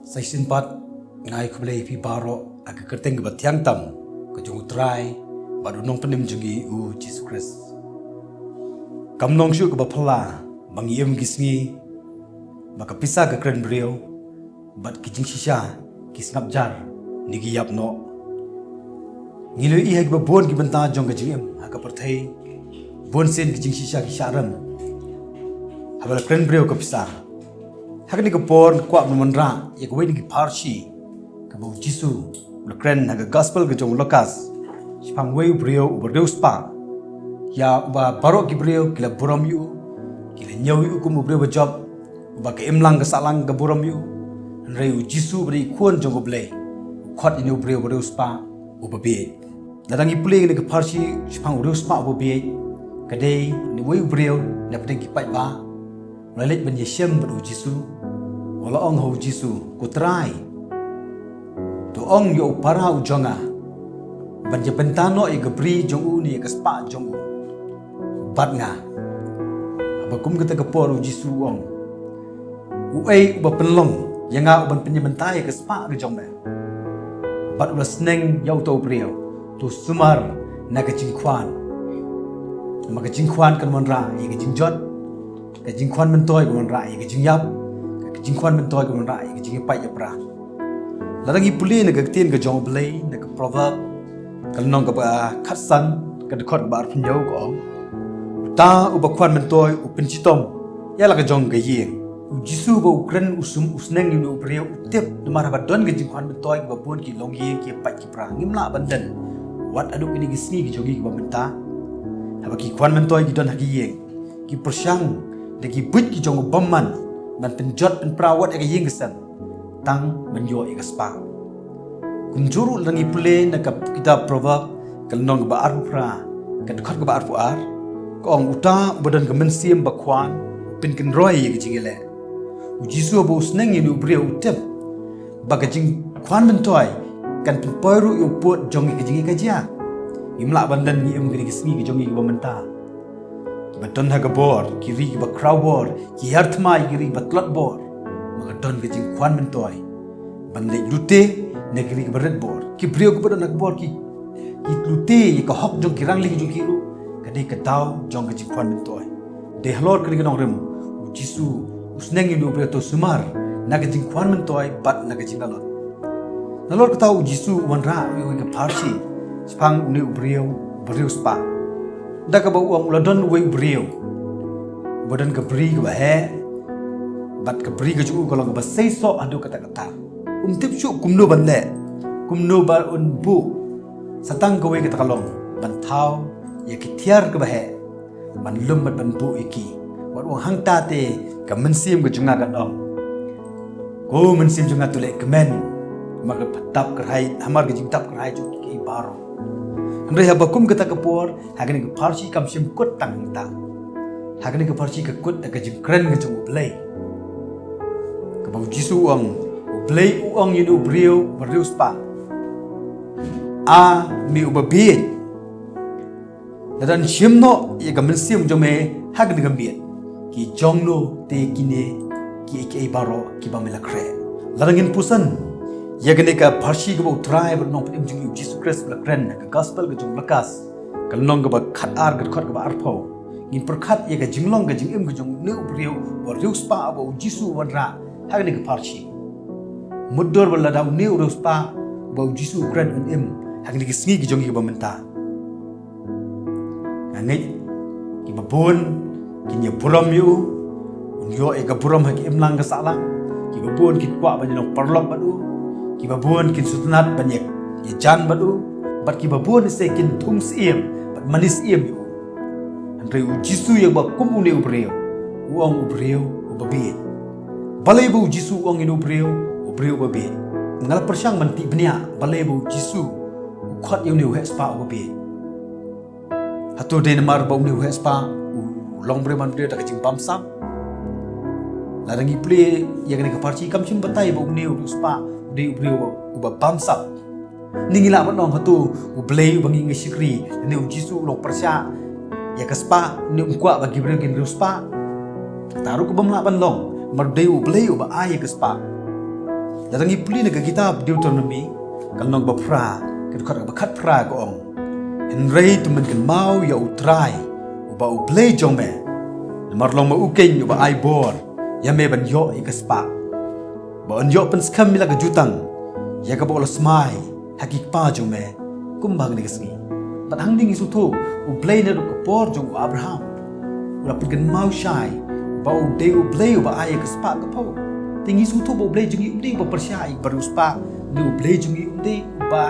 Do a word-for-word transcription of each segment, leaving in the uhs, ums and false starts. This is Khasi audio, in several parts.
Sa shisien pat nga ai khublei ïa phi baroh ha ka kyrteng kaba thiang tam ka jong U Trai bad U Nongpynim jong ngi U Jisu Khrist. Kam long shuh kaba phylla ba ngi im ki sngi ba ka pisa ka kren briew bad ki jingshisha ki sngap jar ne ki ïap noh. Ngi la ïohi ha kiba bun ki bynta jong ka jingim ha ka pyrthei, bun sien ki jingshisha ki shah rem haba la kren briew ka pisa. Ha kane ka por nga kwah ban wanrah ïa kawei na ki pharshi kaba U Jisu u la kren ha ka gospel ka jong u Lukas, shaphang uwei u briew uba riewspah, ïa uba baroh ki briew ki la burom ïa u, ki la ñiew ïa u kum u briew bajop, uba ka imlang ka sahlang ka burom ïa u. Hynrei U Jisu uba dei u Khun jong U Blei u khot ïa une u briew uba riewspah uba bieit. Lada ngi pule ïa kane ka pharshi shaphang u riewspah uba bieit, ka dei une uwei u briew na pdeng ki paidbah u la leit ban ïashem bad U Jisu. U la ong ha U Jisu, "Ko Trai, to ong ïa u para u jong nga ban ïa bynta noh ïa ka bri jong u ne ïa ka spah jong u bad nga." Haba kum kata ka por U Jisu u ong, "Uei uba pynlong ïa nga u ban pynïabynta ïa ka spah ka jong me?" Bad u la sneng ïa uta u briew, "To sumar na ka jingkhwan. Namar ka jingkhwan kan wanrah ïa ka jingjot, ka jingkhwan myntoi kan wanrah ïa ka jingïap, ka jingkhwan myntoi kan wanrah ïa ka jingïapait ïapra." Lada ngi pule na ka ktien ka jong U Blei na ka Proverb ka lynnong kaba khatsan, ka dkhot kaba arphew hynñiew ka ong, "Uta uba khwan myntoi u pynshitom ïa la ka jong ka ïing." U Jisu ba u kren u sum u sneng ïa une u briew u tip namar haba don ka jingkhwan myntoi kiba bun ki longïing ki ïapait ki ïapra ngim lah ban don wat haduh kine ki sngi ki jong ngi kiba mynta. Haba ki khwan myntoi ki don ha ki ïing, ki pyrshang da ki buit ki jong u bymman ban pynjot pynpra wat ïa ka ïing ka sem tang ban ïoh ïa ka spah. Kumjuh ruh lada ngi pule na ka kitab Proverb ka lynnong kaba arphew phra, ka dkhot kaba arphew ar, ka ong, "Uta uba don ka mynsiem ba khwan u pynkynroi ïa ka jingïaleh." U Jisu haba u sneng ïa une u briew u tip ba ka jingkhwan myntoi kan pynpoi ruh ïa u pud jong ka jingïakajia. Ngim lah ban don ngi im kine ki sngi ki jong ngi kiba mynta. Kiba don ha ka bor ki ri kiba khraw bor, ki hiar thma ïa ki ri kiba tlot bor. Namar ka don ka jingkhwan myntoi ban leit lute na ki ri kiba rit bor. Ki briew kiba don ha ka bor ki, ki lute ïa ka hok jong ki rangli jong ki ruh. Ka dei ka daw jong ka jingkhwan myntoi. Dei halor kane ka nongrim U Jisu u sneng ïa une u briew, "To sumar na ka jingkhwan myntoi bad na ka jinglalot." Nalor kata U Jisu u wanrah ïa ka pharshi shaphang une u briew ba riewspah. Da kaba u ong u la don uwei u briew uba don ka bri kaba heh, bad ka bri ka jong u ka long kaba seisoh haduh katta katta. Um tip shuh kumno ban leh, kumno ba un buh. Sa tang kawei kata ka long ban thaw ïa ki tiar kiba heh ban lum bad ban buh ïa ki. Wat u ong, "Hangta te ka mynsiem ka jong nga kan ong, 'Ko mynsiem jong nga, to leh kmen, namar ka dap kyrhai, namar ka jingdap kyrhai jong kiei kiei baroh.'" Hynrei haba kum kata ka por, ha kane ka pharshi kam shym kut tang hangta. Ha kane ka pharshi ka kut da ka jingkren ka jong U Blei, kaba U Jisu u ong, U Blei u ong ïa une u briew ba riewspah, "A me uba bieit, lada yn shim noh ïa ka mynsiem jong me ha kane ka miet, ki jong no te kine kiei kiei baroh kiba me la khreh?" Lada ngin pyrshang ïa kane ka pharshi kaba U Trai bad U Nongpynim jong ngi U Jisu Khrist u la kren ha ka gospel ka jong u Lukas ka lynnong kaba khatar, ka dkhot kaba arphew, ngin pyrkhat ïa ka jinglong ka jingim ka jong une u briew ba riewspah ba U Jisu u wanrah ha kane ka pharshi. Mutdur ba lada une u riewspah ba U Jisu u kren un im ha kine ki sngi ki jong ngi kiba mynta, nga ngeit kiba bun kin ïa burom ïa u, un ïoh ïa ka burom ha ka imlang ka sahlang. Kiba bun kin kwah ban ïa long paralok bad u. Kiba bun kin sngewtynnat ban ïa, ïajan bad u. Bad kiba bun se kin thung syiem bad mane syiem ïa u. Hynrei U Jisu ïa ba kum une u briew, u ong u briew uba bieit. Balei ba U Jisu u ong ïa une u briew u briew uba bieit? Nga la pyrshang ban tip bniah balei ba U Jisu u khot ïa une u heh spah uba bieit. Hato dei namar ba une u heh spah u long briew man briew da ka jingbamsap? Lada ngi pule ïa kane ka pharshi kam shym batai ba une u riewspah u dei u briew uba bamsap. Ngi lah ban ong hato U Blei uba ngi ïa shakri, une U Jisu u long pyrshah ïa ka spah, une um kwah ba ki briew kin riewspah? Kata ruh kaba ym lah ban long, namar u dei U Blei uba ai ïa ka spah. Lada ngi pule na ka kitab Deuteronomi, ka lynnong ba phra, ka dkhot ba khatphra ka ong: Hynrei to men kynmaw ïa U Trai, uba U Blei jong me, namar long ma u keiñ uba ai bor ïa me ban ïoh ïa ka spah, ba un ïoh pynskhem ïa la ka jutang, ïa kaba u la smai ha ki kpa jong me kumba hangne ka sngi. Bad hangne ngi sngewthuh, U Blei naduh ka por jong u Abraham u la pynkynmaw shai ba u dei U Blei uba ai ïa ka spah ka phew. Te ngi sngewthuh ba U Blei jong ngi um dei uba pyrshah ïa ki bariewspah, ne U Blei jong ngi um dei uba,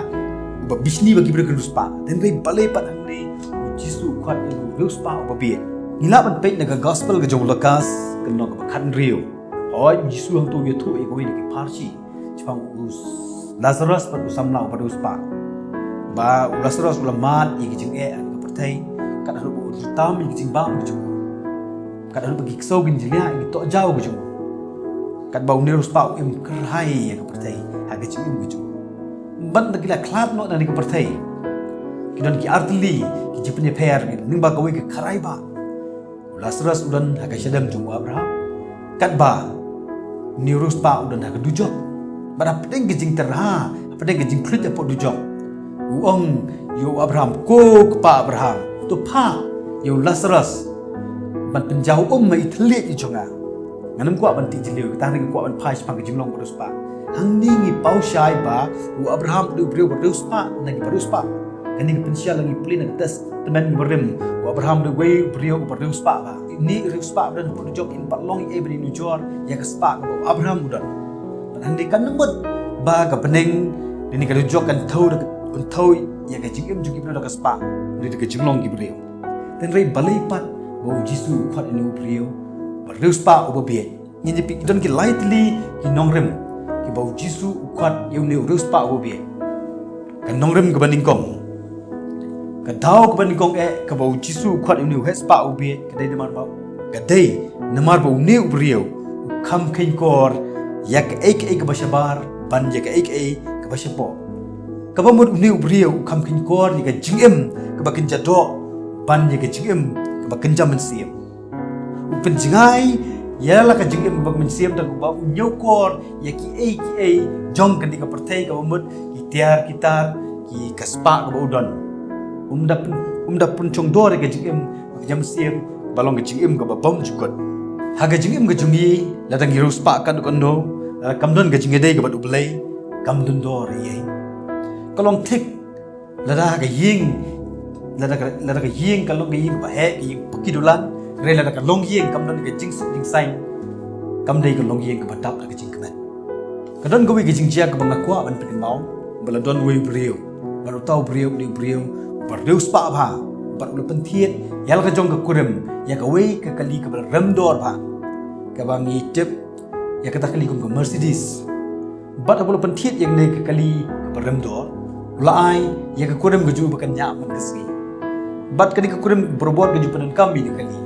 uba bishni ba ki briew kin riewspah. Te hynrei balei pat hangne U Jisu u khot ïa u riewspah uba bieit? Ngi lah ban peit na ka Gospel ka jong u Lukas, ka lynnong kaba khathynriew. Hooid, u Jisu hangto u ïathuh ïa kawei na ki pharshi shaphang u Lazarus bad u samla uba riewspah. Ba u Lazarus u la mad ïa ki jingeh ha ka pyrthei, kat haduh ba u ju tam ïa ki jingbam ki jong u, kat haduh ba ki ksew kin jliah ïa ki tohjaw ki jong u, katba une u riewspah u im kyrhai ïa ka pyrthei ha ka jingim ki jong u. Bad da ki la khlad noh na ka pyrthei, ki don ki artylli ki jingpynïapher, lyngba kawei ka kharai ba u Lazarus u don ha ka shadem jong u Abraham, katba une u riewspah u don ha ka dujok. Bad hapdeng ka jingtyrha, hapdeng ka jingkhluit hapoh dujok, u ong ïa u Abraham, "Ko kpa Abraham, to phah ïa u Lazarus ban pynjaw um ha i thylliej i jong nga. Ngan ym kwah ban tih jylliew, tang hynrei nga kwah ban phai shaphang ka jinglong u riewspah." Hangne ngi paw shai ba u Abraham u dei u briew ba riewspah na ki bariewspah. Kane ka pynshai lada ngi pule na ka Testament Barim, u Abraham u dei uwei u briew uba riewspah bha. Une u riewspah ba don hapoh dujok, in pat long ei ei ban ïanujor ïa ka spah kaba u Abraham u don. Bad hangne kam mut ba ka bneng ne ka dujok kan thew da ka, kan thew ïa ka jingim jong ki briew da ka spah, ne da ka jinglong ki briew. Te hynrei balei pat ba u Jisu u khot ïa une u briew ba riewspah uba bieit? Ngin ïa peit, ki don ki lai tylli ki nongrim kiba u Jisu u khot ïa une u riewspah uba bieit. Ka nongrim kaba nyngkong, ka daw kaba nyngkong eh kaba u Jisu u khot ïa une u riewspah uba bieit, ka dei namar ba, ka dei namar ba une u briew u kham kheiñkor ïa kaei kaei kaba shabar ban ïa kaei kaei kaba shapoh. Kaba mut une u briew u kham kheiñkor ïa ka jingim kaba kynja doh ban ïa ka jingim kaba kynja mynsiem. U pynjngai ïa la ka jingim kaba mynsiem da kaba u ñiewkor ïa kiei kiei jong kane ka pyrthei, kaba mut ki tiar ki tar, ki, ka spah kaba u don. Um da pyn, um da pynshongdor ïa ka jingim kaba kynja mynsiem, ba long ka jingim kaba bym jukut. Ha ka jingim ka jong ngi, lada ngi riewspah katno katno, lada kam don ka jingïadei kaba bad U Blei, kam don dor ei ei. Ka long thik lada ha ka ïing, lada ka, lada ka ïing ka long ka ïing kaba heh, ka ïing paki dulan, hynrei lada ka longïing kam don ka jingsuk jingsaiñ, kam dei ka longïing kaba dap da ka jingkmen. Ka don kawei ka jingjia kaba nga kwah ban pynkynmaw, ba la don uwei u briew, bad uta u briew u dei u briew uba riewspah bha, bad u la pynthied ïa la ka jong ka kurim ïa kawei ka kali kaba rem dor bha, kaba ngi tip ïa kata ka kali kum ka Mercedes. Bad haba u la pynthied ïa kane ka kali kaba rem dor, u la ai ïa ka kurim ka jong u ba kan ñiah man ka sngi. Bad kane ka kurim barabor ka ju pyndonkam ïa kane ka kali.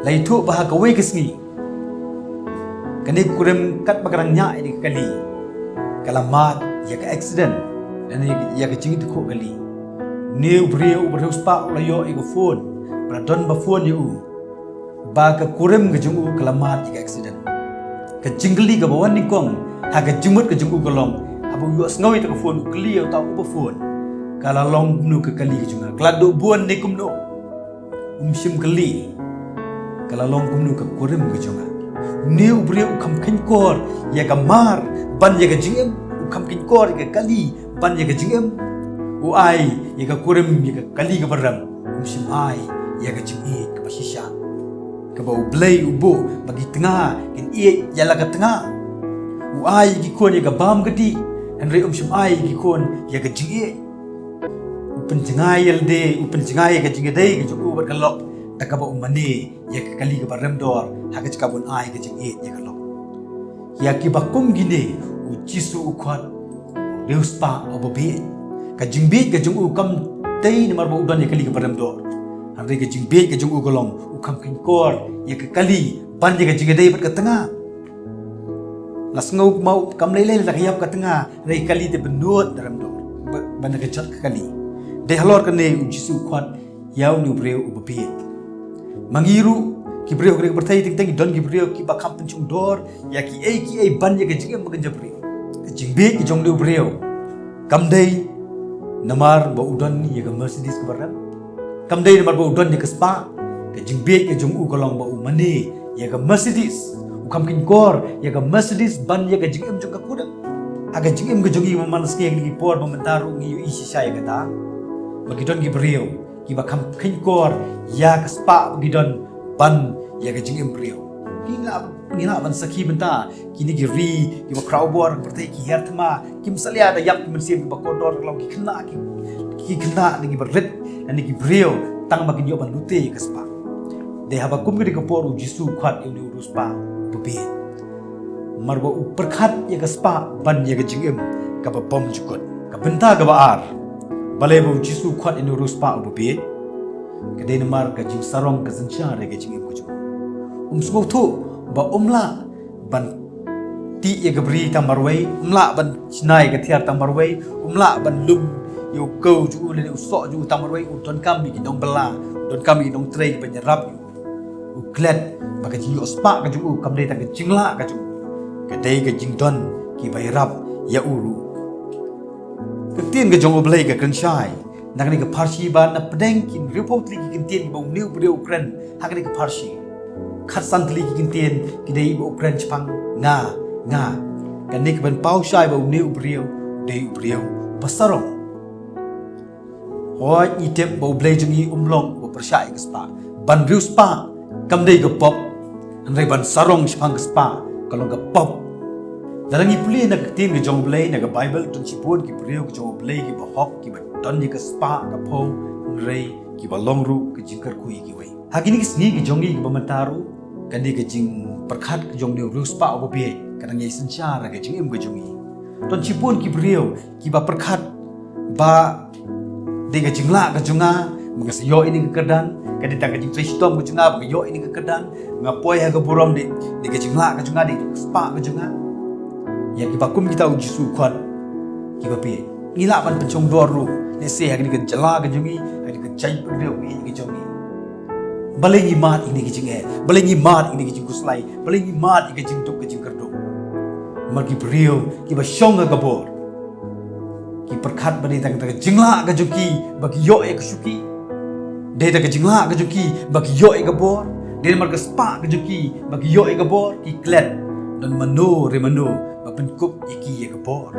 La ïathuh ba ha kawei ka sngi, kane ka kurim katba ka dang ñiah ïa kane ka kali, ka la mad ïa ka accident, lane ïa ka jingïathuh kali. Une u briew uba riewspah u la ïoh ïa ka phone, ba la don ba phone ïa u, ba ka kurim ka jong u ka la mad ïa ka accident. Ka jingkylli kaba wan nyngkong ha ka jingmut ka jong u ka long, haba u ïohsngew ïa ka phone, u kylli ïa uta uba phone, ka la long kumno ka kali ka jong nga, ka la duh bun ne kumno? Um shym kylli, ka la long kumno ka kurim ka jong nga. Une u briew u kham kheiñkor ïa ka mar ban ïa ka jingim, u kham kheiñkor ïa ka kali ban ïa ka jingim. U ai ïa ka kurim ïa ka kali kaba rem, um shym ai ïa ka jingïeit kaba shisha, kaba U Blei u buh ba ki tnga kin ïeit ïa la ka tnga. U ai ïa ki khun ïa ka bam ka dih, hynrei um shym ai ïa ki khun ïa ka jingïeit. U pynjngai ïa lade, u pynjngai ïa ka jingïadei ka jong u bad ka lok, da kaba u mane ïa ka kali kaba rem dor, ha ka jaka ban ai ka jingïeit ïa ka lok. Ïa kiba kum kine u Jisu u khot u riewspah uba bieit. Ka jingbieit ka jong u kam dei namar ba u don ïa ka kali kaba rem dor, hynrei ka jingbieit ka jong u ka long, u kham kheiñkor ïa ka kali ban ïa ka jingïadei bad ka tnga. La sngew ma u kam lei lei la ka ïap ka tnga, hynrei ka kali te bynnud da rem dor, ba, ban da ka jot ka kali. Dei halor kane u Jisu u khot ïa une u briew uba bieit. Ma ngi ruh ki briew ha kane ka pyrthei teng teng ki don ki briew kiba kham pynshongdor ïa kiei kiei ban ïa ka jingim ba kynja briew. Ka jingbieit ka jong u briew kam dei namar ba u don ïa ka Mercedes kaba rem. Kam dei namar ba u don ïa ka spah. Ka jingbieit ka jong u ka long ba u mane ïa ka Mercedes. U kham kynjor ïa ka Mercedes ban ïa ka jingim jong ka kudang. Ha ka jingim ka jong ngi man la sngi ha kine ki por ba mynta ruh ngi ïohi shisha ïa kata. Ba ki don ki briew kiba kham kynjor ïa ka spah ba ki don ban ïa ka jingim briew. Ngi lah, ngi lah ban sakhi mynta kine ki ri kiba khraw bor, ka pyrthei, ki her thma, kim salia da ïap ki mynsiem, kiba kordor ka long ki khynnah, ki, ki khynnah ne kiba rit ne ki briew tang ba kin ïoh ban lute ïa ka spah. Dei haba kum kane ka por u Jisu u khot ïa une u riewspah uba bieit. Namar ba u pyrkhat ïa ka spah ban ïa ka jingim kaba bymjukut. Ka bynta kaba ar, balei ba u Jisu u khot ïa une u riewspah uba bieit? Ka dei namar ka jingsarong ka synshar ïa ka jingim ka jong u. Um sngewthuh ba um lah ban tih ïa ka bri tang marwei, um lah ban shna ïa ka thiar tang marwei, um lah ban lum ïa u kew jong u lane u soh jong u tang marwei. U donkam ïa ki nongbylla, u donkam ïa ki nongtrei ban ïarap ïa u. U klet ba ka jingïoh spah ka jong u kam dei tang ka jinglah ka jong u, ka dei ka jingdon kiba ïarap ïa u ruh. Ka ktien ka jong U Blei ka kren shai na kane ka pharshi ba na pdeng ki hynriewphew tylli ki ktien kiba une u briew u kren ha kane ka pharshi, khatsan tylli ki ktien ki dei ba u kren shaphang nga, nga. Kane ka pynpaw shai ba une u briew dei u briew ba sarong. Hooid, ngi tip ba U Blei jong ngi um long uba pyrshah ïa ka spah. Ban riewspah kam dei ka pop. Hynrei ban sarong shaphang ka spah ka long ka pop. Lada ngi pule na ka ktien ka jong U Blei, na ka Baibl, don shibun ki briew ka jong U Blei kiba hok, kiba don ïa ka spah ka pop, hynrei kiba long ruh ka jingkyrkhu ïa kiwei. Ha kine ki sngi ka jong ngi kaba mynta ruh, kane ka jingpyrkhat ka jong une u riewspah uba bieit ka dang ïai synshar ha ka jingim ka jong ngi. Don shibun ki briew kiba pyrkhat ba dei ka jinglah ka jong nga ba nga sa ïoh ïa kane ka kyrdan, ka dei tang ka jingtrei shitom ka jong nga ba nga ïoh ïa kane ka kyrdan, nga poi ha ka burom, dei, dei ka jinglah ka jong nga, dei ka spah ka jong nga. Ïa kiba kum kita u Jisu u khot kiba bieit. Ngi lah ban pynshongdor ruh, lehse ha kane ka jylla ka jong ngi, ha kane ka jaitbynriew ka jong ngi. Balei ngi mad ïa kine ki jingeh? Balei ngi mad ïa kine ki jingkhuslai? Balei ngi mad ïa ka jingduk ka jingkyrduh? Namar ki briew kiba shong ha ka bor ki pyrkhat ba dei tang ka jinglah ka jong ki ba ki ïoh ïa ka shuki. Dei tang ka jinglah ka jong ki ba ki ïoh ïa ka bor. Dei namar ka spah ka jong ki ba ki ïoh ïa ka bor, ki klet don mano re mano ba pynkup ïa ki ïa ka bor.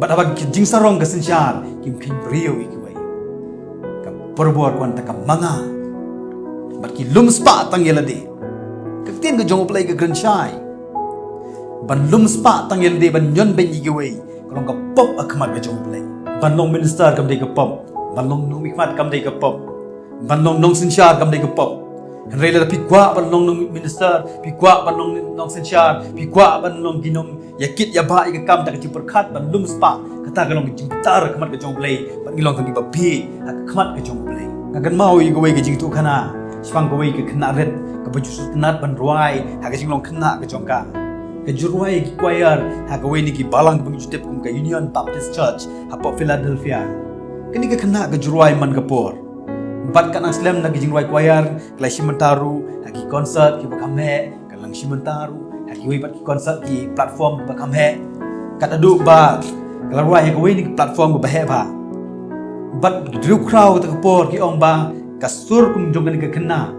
Bad haba ka jingsarong ka synshar kim kheiñ briew ïa kiwei, ka por bor ka wan tang ka manga. Bad ki lum spah tang ïa lade. Ka ktien ka jong U Blei ka kren shai, ban lum spah tang ïa lade ban ñion beiñ ïa kiwei ka long ka pop ha khmat ka jong U Blei. Ban long minister kam dei ka pop. Ban long nongmihkhmat kam dei ka pop. Ban long nongsynshar kam dei ka pop. Hynrei lada phi kwah ban long nongminister, phi kwah ban long nongsynshar, phi kwah ban long ki nongïakit ïabah ïa ka kam da ka jingpyrkhat ban lum spah, kata ka long ka jingbitar ha khmat ka jong U Blei, bad ngi long tang kiba bieit ha khmat ka jong U Blei. Nga kynmaw ïa kawei ka jingïathuhkhana shaphang kawei ka khynnah rit kaba ju sngewtynnat ban rwai ha ka jinglong khynnah ka jong ka. Ka ju rwai ha ki choir ha kawei na ki balang kaba ngi ju tip kum ka Union Baptist Church hapoh Philadelphia. Kane ka khynnah ka ju rwai man ka por. Bad ka nang slem na ka jingrwai choir, ka la shim bynta ruh ha ki concert kiba kham heh, ka la shim bynta ruh ha kiwei pat ki concert, ki platform kiba kham heh. Kat haduh ba ka la rwai ha kawei na ki platform kaba heh bha. Bad ki riewkhraw kata ka por ki ong ba ka sur kum jong kane ka khynnah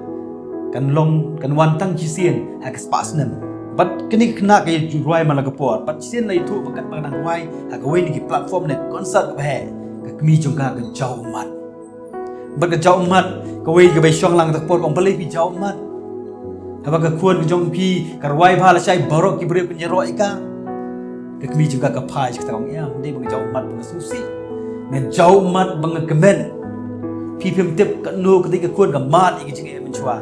kan long, kan wan tang shisien ha ka spah snem. Bad kane ka khynnah ka ju rwai man la ka por. Bad shisien la ïathuh ba katba ka nang rwai ha kawei na ki platform ne concert kaba heh, ka kmie jong ka ka jaw ummat. Bad ka jaw ummat, kawei kaba shong lang kata ka por ka ong, balei phi jaw ummat? Haba ka khun ka jong phi ka rwai bha lashai baroh ki briew kin ïaroh ïa ka. Ka kmie jong ka ka phai sha kata, ka ong, em, dei ba nga jaw ummat ba nga sngewsih. Nga jaw ummat ba nga kmen. Phi phim tip katno katei ka khun ka mad ïa ka jingeh mynshuwa.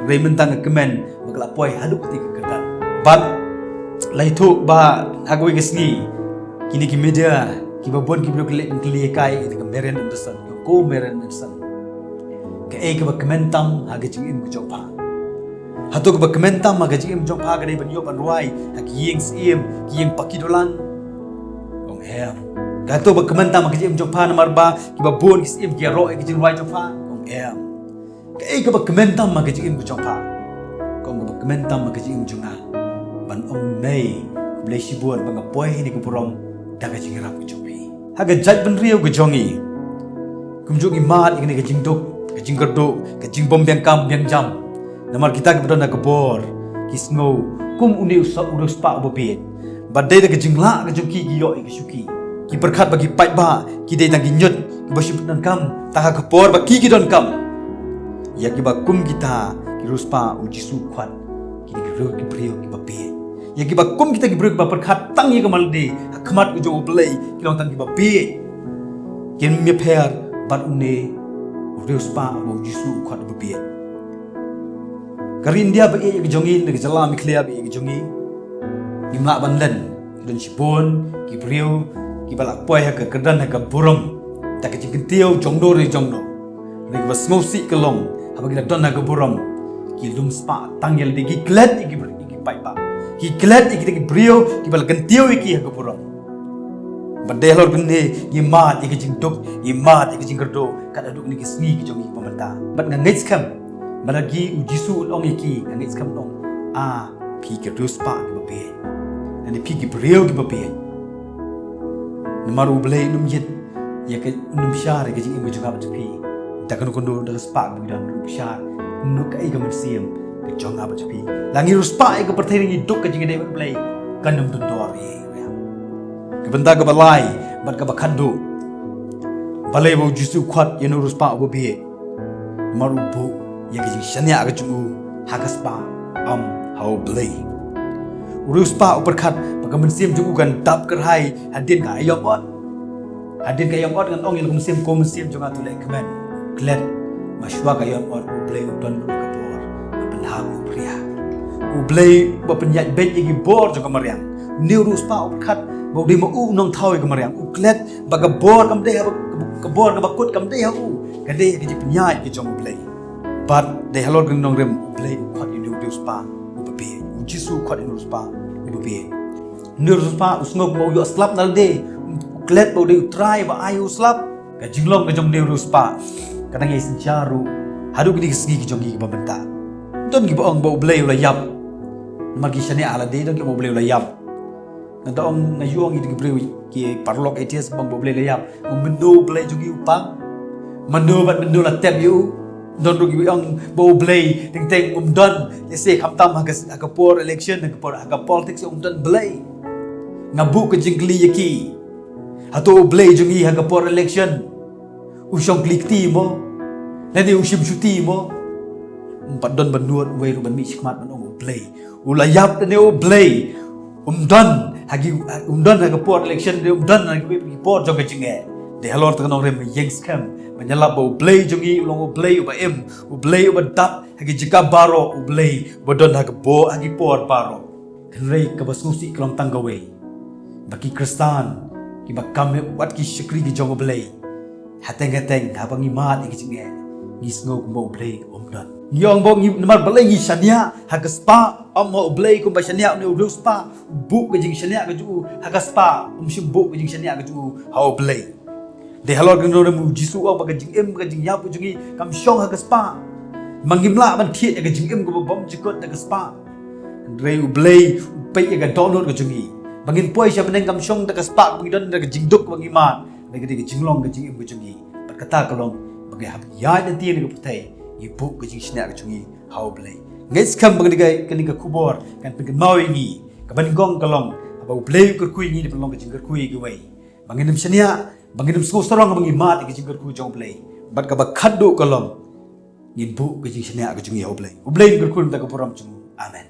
Hynrei mynta nga kmen ba ka la poi haduh katei ka kyrdan. Bad la ïathuh ba ha kawei ka sngi kine ki media kiba bun ki briew ki leit ban kylli ïa ka, ïa ka Marian Anderson, ïa ko Marian Anderson. Kaei kaba kmen tam ha ka jingim ka jong pha? Hato kaba kmen tam ha ka jingim jong pha ka dei ban ïoh ban rwai ha ki ïing syiem, ki ïing paki dolan? Ong em. Hato ba kmen tam ha ka jingim jong pha namar ba kiba bun ki syiem ki ïaroh ïa ka jingrwai jong pha? Ong em. Kaei kaba kmen tam ha ka jingim ka jong pha? Ka ong, kaba kmen tam ha ka jingim jong nga ban ong mei, ka Blei shibun ba nga poi ha kane ka burom da ka jingïarap ka jong phi. Ha ka jaitbynriew ka jong ngi, kumjuh ngi mad ïa kane ka jingduk, ka jingkyrduh, ka jingbym biang kam biang jam. Namar kita kiba don ha ka bor ki sngew kum une u sa-, u riewspah uba bieit. Bad dei da ka jinglah ka jong ki ki ïoh ïa ka shuki. Ki pyrkhat ba ki paidbah ki dei tang ki ñiut kiba shu pyndonkam tang ha ka por ba ki ki donkam. Ïa kiba kum kita ki riewspah, u Jisu u khot ki dei ki briew, ki briew kiba bieit. Ïa kiba kum kita ki briew kiba pyrkhat tang ïa ka man lade ha khmat u jong U Blei, ki long tang kiba bieit. Kim ïapher bad une u riewspah uba u Jisu u khot uba bieit. Ka ri India ba ïeit ka jong ngi, ne ka jylla Meghalaya ba ïeit ka jong ngi, ngim lah ban len. Ki don shibun ki briew kiba la poi ha ka kyrdan ha ka burom da ka jingkyntiew jongno re jongno. Hynrei kaba sngewsih ka long, haba ki la don ha ka burom, ki lum spah tang ïa lade, ki klet ïa ki, ïa ki paidbah, ki klet ïa kita ki briew kiba la kyntiew ïa ki ha ka burom. Bad dei halor kane ngi mad ïa ka jingduk, ngi mad ïa ka jingkyrduh kat haduh kine ki sngi ki jong ngi kiba mynta. Bad nga ngeit skhem ba lada u Jisu un ong ïa ki, nga ngeit skhem un ong, a phi ki riewspah kiba bieit, lane phi ki briew kiba bieit. Namar U Blei un ym ïeit ïa ka, un ym shah ïa ka jingim ka jong nga bad jong phi da kano kano, da ka spah kaba ngi don, un ym shah kumno kaei ka mynsiem ka jong nga bad jong phi. Lada ngi riewspah ïa ka pyrthei, ngi duk ka jingïadei bad U Blei, kan ym don dor ei ei ruh. Ka bynta kaba lai bad kaba khatduh, balei ba u Jisu u khot ïa une u riewspah uba bieit? Namar u buh ïa ka jingshaniah ka jong u ha ka spah, ym ha U Blei. U riewspah u pyrkhat ba ka mynsiem jong u kan dap kyrhai hadien ka aïom ot. Hadien ka aïom ot, ngan ong ïa la ka mynsiem, ko mynsiem jong nga, to leh kmen, klet, namar shuwa ka aïom ot U Blei u don ruh ka bor ban pynhap ïa u bria. U Blei uba pynïaid beit ïa ki bor jong ka mariang. Une u riewspah u pyrkhat ba u dei ma u u nongthaw ïa ka mariang. U klet ba ka bor kam dei ha, ka bor kaba kut kam dei ha u, ka dei ha ka jingpynïaid ka jong U Blei. Bad dei halor kane ka nongrim U Blei u khot ïa une u riewspah uba bieit. U Jisu u khot ïa une u riewspah uba bieit. Une u riewspah u sngew kumba u ïoh slap na lade, u klet ba u dei u trai ba ai u slap. Ka jinglong ka jong une u riewspah ka dang ïai synshar ruh haduh kine ki sngi ki jong ngi kiba mynta. Don kiba ong ba U Blei u la ïap namar ki shaniah ha lade, don kiba ong ba U Blei u la ïap. Nga da ong, nga ïoh ong ïa ki briew ki paralok atheist ba ong ba U Blei la ïap. Ong, mynno U Blei jong ngi u pang? Mynno bad mynno la tep ïa u? Don ruh kiba ong ba U Blei teng teng um don, lehse khamtam ha ka, ha ka por election, ha ka por, ha ka politics um don Blei. Nga buh ka jingkylli ïa ki, hato U Blei jong ngi ha ka por election u shong kli kti mo, lane u shim shuti mo? Ym pat don ba nud uwei ruh ban mih shakhmat ban ong U Blei u la ïap lane U Blei um don ha ki, um don ha ka por election, lane um don ha ki por jong ka jingeh. Dei halor kata ka nongrim nga ïeng skhem ban ïalap ba U Blei jong ngi u long U Blei uba im, U Blei uba dap ha ki jaka baroh, U Blei uba don ha ka bor, ha ki por baroh. Hynrei kaba sngewsih ka long tang kawei, ba ki Khristan kiba kam wat ki shakri ki jong U Blei, hateng hateng haba ngi mad ïa ki jingeh, ngi sngew kumba U Blei um don. Ngi ong ba ngi, namar balei ngi shaniah ha ka spah, ym ha U Blei kumba shaniah une u riewspah. U buh ka jingshaniah ka jong u ha ka spah, um shym buh ka jingshaniah ka jong u ha U Blei. Dei halor kane ka nongrim U Jisu u ong ba ka jingim, ka jingïap ka jong ngi kam shong ha ka spah. Ma ngim lah ban thied ïa ka jingim kaba bymjukut da ka spah. Hynrei U Blei u peit ïa ka dohnud ka jong ngi. Ba ngin poi sha bneng kam shong da ka spah kaba ngi don, da ka jingduk kaba ngi mad. Hynrei ka dei ka jinglong ka jingim ka jong ngi. Bad kata ka long ba ngi hap ïaid lynti na ka pyrthei, ngi buh ka jingshaniah ka jong ngi ha U Blei. Ngeit skhem ba kane ka, kane ka khubor kan pynkynmaw ïa ngi. Kaba nyngkong ka long, haba U Blei u kyrkhu ïa ngi, dei ban long ka jingkyrkhu ïa kiwei. Ba ngin ym shaniah, ba ngin ym sngewsarong haba ngi mad ïa ka jingkyrkhu jong U Blei. Bad kaba khatduh ka long, ngin buh ka jingshaniah ka jong ngi ha U Blei. U Blei un kyrkhu na ka bynta ka burom jong u. Amen.